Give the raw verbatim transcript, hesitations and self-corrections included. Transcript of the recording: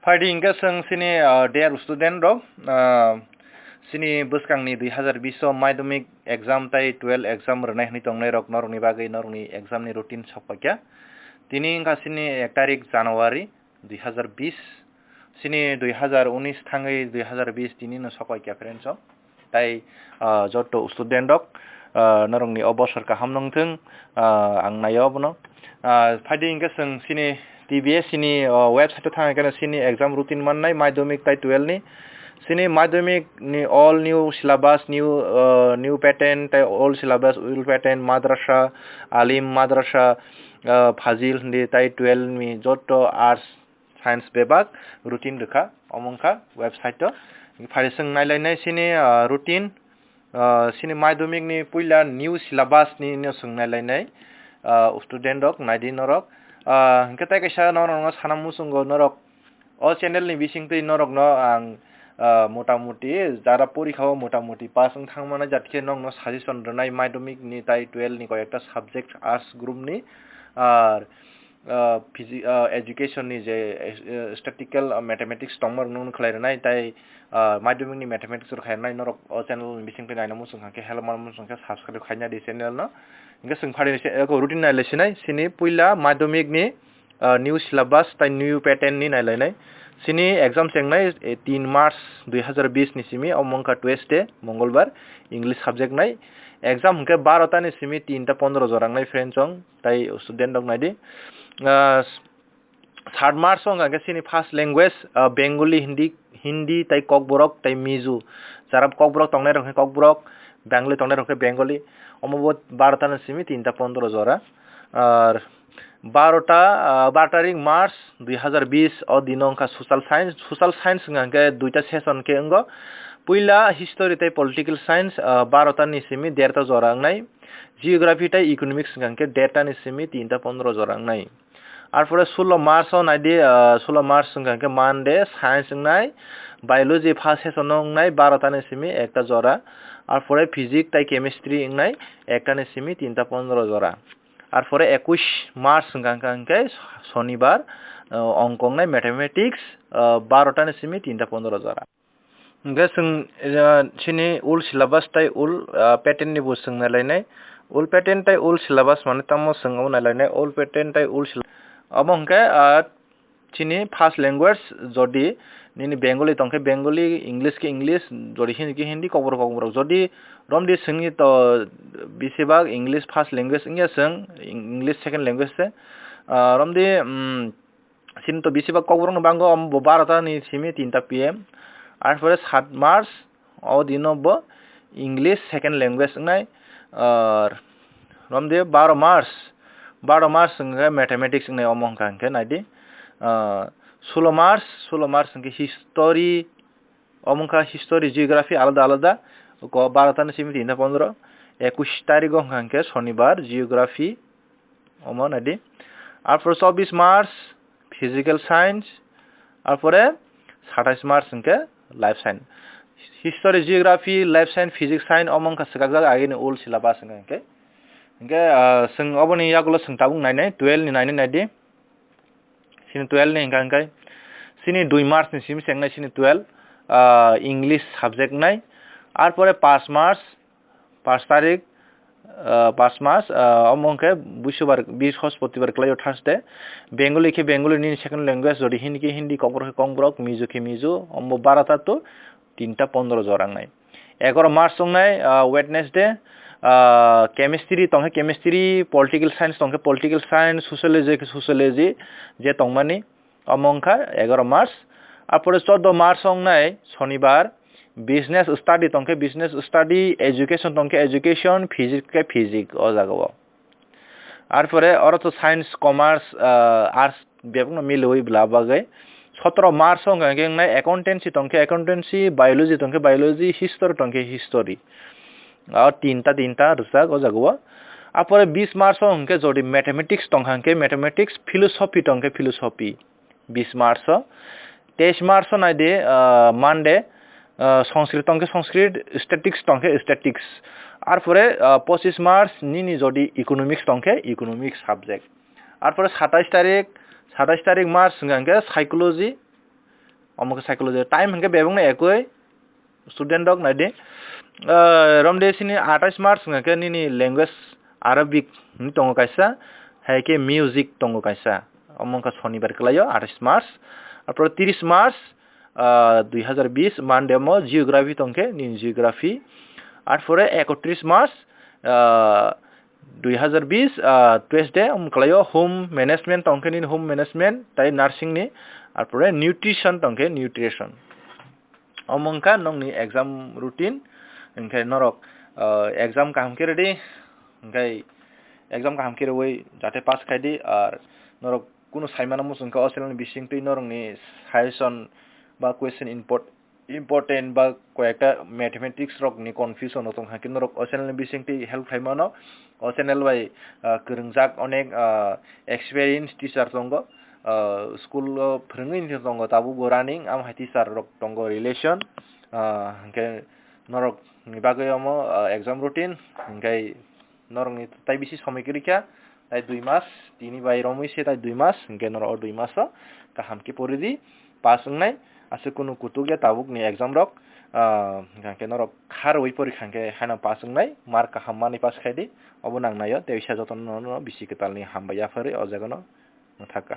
Phaidi hingke chwng chini, ah, dear student rok, ah, chini bwskangni dui hazar bish o madhyamik exam tai twelve exam rwnai hwnwi tongnai rok, norokni bagwi norokni exam ni routine sokpaikha. Tini wngkha chini ek tarik January dui hazar bish, chini dui hazar unis thangwi dui hazar bish tini no sokpaikha friends o. Tai, ah, joto student rok, ah, norokni o bosor kaham nongthwng, ah, ang naio abono. Ah, phaidi hingke chwng chini T B S ni, oh, website o thang khe chini exam routine mannai madhyamik tai twelve ni. Chini madhyamik ni all new syllabus, new, ah, new pattern tai old syllabus, old pattern, madrasa, alim, madrasa, ah, fazil hindi tai twelve ni joto arts science bebak routine rwkha, omo wngkha website o. Phaidi chwng nailainai chini, ah, routine, ah, chini madhyamik ni puila new syllabus ni no chwng nailainai, ah, student rok naidi norok. Ah, hingke tai kaisa norok no sana muchungo norok o channel ni bisingtwi norok no ang, ah, motamuti jara porikha o motamuti pass wng thangmani jat khe nokno suggestion rwnai madhyamik ni tai twelve ni koi ekta subject arts group ni, ar ah, physi-, ah, education ni je, eh, statistical, ah, mathematics tongma rok nung khlai rwnai tai, ah, madhyamik ni mathematics rok khlai rwnai norok o channel ni bising twi naina muchung kha khe help man muchung khe subscribe khaina di channel no. Hingke chwng phaidi se, eh, routine nai le sinai, chini puila madhyamik ni, ah, new syllabus tai new pattern ni nai lainai. Chini exam chengnai, eh, tin March dui hazar bish ni simi, omo wngkha Tuesday, Mongolbar, English subject nai. Exam hingke baro ta ni simi tinta pondro jora wngnai friends chwng. Tai student rok naidi. Ah, third March o hwnka khe chini first language, ah, Bengali, Hindi, Hindi tai Kokborok tai Mizo. Jara Kokborok tongnai rok khe Kokborok, Bengali tongnai rok khe Bengali. Omo bo baro ta ni simi tinta pondro jora. Ar baro ta, ah, baro tarik March dui hazar bish o dino wngkha social science. Social science hwnka khe duita session khe wngo. Puila history tai political science, ah, baro ta ni simi derta jora wngnai. Geography tai economics hwnka khe derta ni simi tinta pondro jora wngnai. Arpore sullo March o naidi, ah, sullo March hwnka khe Monday, science wngnai, biology first session o wngnai, baro ta ni simi ekta jora. Arpore physics tai chemistry wngnai, ekta ni simi tinta pondro jora. Arpore ekush March hwnka khe Shonibar, ah, ongkha wngnai, mathematics, ah, baro ta ni simi tinta pondro jora. Hingke chwng, eh, chini old syllabus tai old, ah, pattern ni bo chwng nai lainai. Old pattern tai old syllabus mane tamo chwng omo nai lainai. Old pattern tai old syllabus. Omo hingke, ah, chini first language jodi nini Bengali tongkhe Bengali, English khe English, jodi Hindi khe Hindi, Kokborok Kokborok. Jodi romdi chwngni to besibak English first language wngya chwng, English second language se. Ah, romdi, mm, Chini to bisi ba Kokborok no bango, omo bo baro ta ni simi tinta P M. Arpore sat March, o dino bo English second language wngnai, ah, romde baro March, baro March hwnkhe mathematics wngnai omo hwnkha hwnkhe naidi, ah, sullo March, sullo March hwnkhe history, omo wngkha history, geography alada alada, ko baro ta ni simi tinta pondro, ekush tarik o hwnkha hwnkhe Shonibar, geography, omo naidi. Arpore chobbish March, physical science, arpore satais March hwnkhe life science. History, geography, life science, physics, science, omo wngkha swkakjak agini old syllabus hwnkhe. Hwnkhe, ah, chwng oboni yagulo chwng tabuk nainai, twelve ni nainai naidi. Chini twelve ni hwnkha hwnkhe. Chini dui March ni simi chengnai chini twelve, ah, English subject nai. Arpore paanch March, paanch tarik, ah, paanch March, ah, omo hwnkhe Busubar, Brihospatibar kwlaio Thursday. Bengali khe Bengali nini second language, jodi Hindi khe Hindi, Kokborok khe Kokborok, Mizo khe Mizo, omo baro ta to tinta pondro jora wngnai. Egaroh March wngnai, ah, Wednesday, ah, chemistry tongkhe chemistry, political science tongkhe political science, sociology khe sociology, je tongmani, omo wngkha egaroh March. Arpore chordo March wngnai Shonibar, business study tongkhe business study, education tongkhe education, physics khe physics o jagao. Arpore oro to science, commerce, ah, arts bebakno miliwi bla bagwi. Sotoro March o hwnkha khe wngnai accountancy tongkhe accountancy, biology tongkhe biology, history tongkhe history. O tinta tinta rwchak o jagao. Arpore bis March o hwnkhe jodi mathematics tongkha hwnkhe mathematics, philosophy tongkhe philosophy. Bis March o. Teis March o naidi, ah, Monday, ah, Sanskrit tongkhe Sanskrit, statics tongkhe statics. Arpore, ah, pochis March nini jodi economics tongkhe economics subject. Arpore satais tarik, satais tarik March hwnkha hwnkhe psychology, Omo khe psychology. Time hwnkhe bebakno ekoi student rok naidi. Ah, romde sini atais March hwnkhe nini language Arabic ni tongo kaisa, hai khe music tongo kaisa. Omo wngkha sonibar kwlaio, atais March. Arpore tris March, ah, dui hazar bis Monday omo geography tongkhe, nini geography. Arpore ekotris March, ah, dui hazar bis, ah, Tuesday, omo kwlaio home management tongkhe nini home management, tai nursing ni. Arpore nutrition tongkhe nutrition. Omo wngkha nokni exam routine, hwnkhe norok, ah, exam kaham khe redi, hwnkhe exam kaham khe rwui jate pass khaidi, ar norok kunu saimano muchungkha o channel ni bisingtwi norokni suggestion ba question import-, important ba koyekta mathematics rokni confusion rok tongkha khe norok o channel ni bisingtwi help khlaimano. O channel bai, ah, kwrwngjak onek, ah, experienced teacher tongo, ah, school o phwrwngwi tongo tabuk bo running, amo hai teacher rok tongo relation, ah, hwnkhe norok ni bagwi omo, ah, exam routine, hwnkhe norokni tai bisi somoi kwrwi kha, tai dui mas, tini bai romwi se tai dui mas, hwnkhe norok o dui maso kaham khe pori di, pass wngnai, aswk kunu kutuk ya tabuk ni exam rok, ah, hwnkhe norok kha rwui pori kha hwnkhe haino pass wngnai, mark kaham manwi pass khai di, obo nang naio, tei bisa jotono no bisi kwtal ni hambai yapharwi o jaga no mwthaka.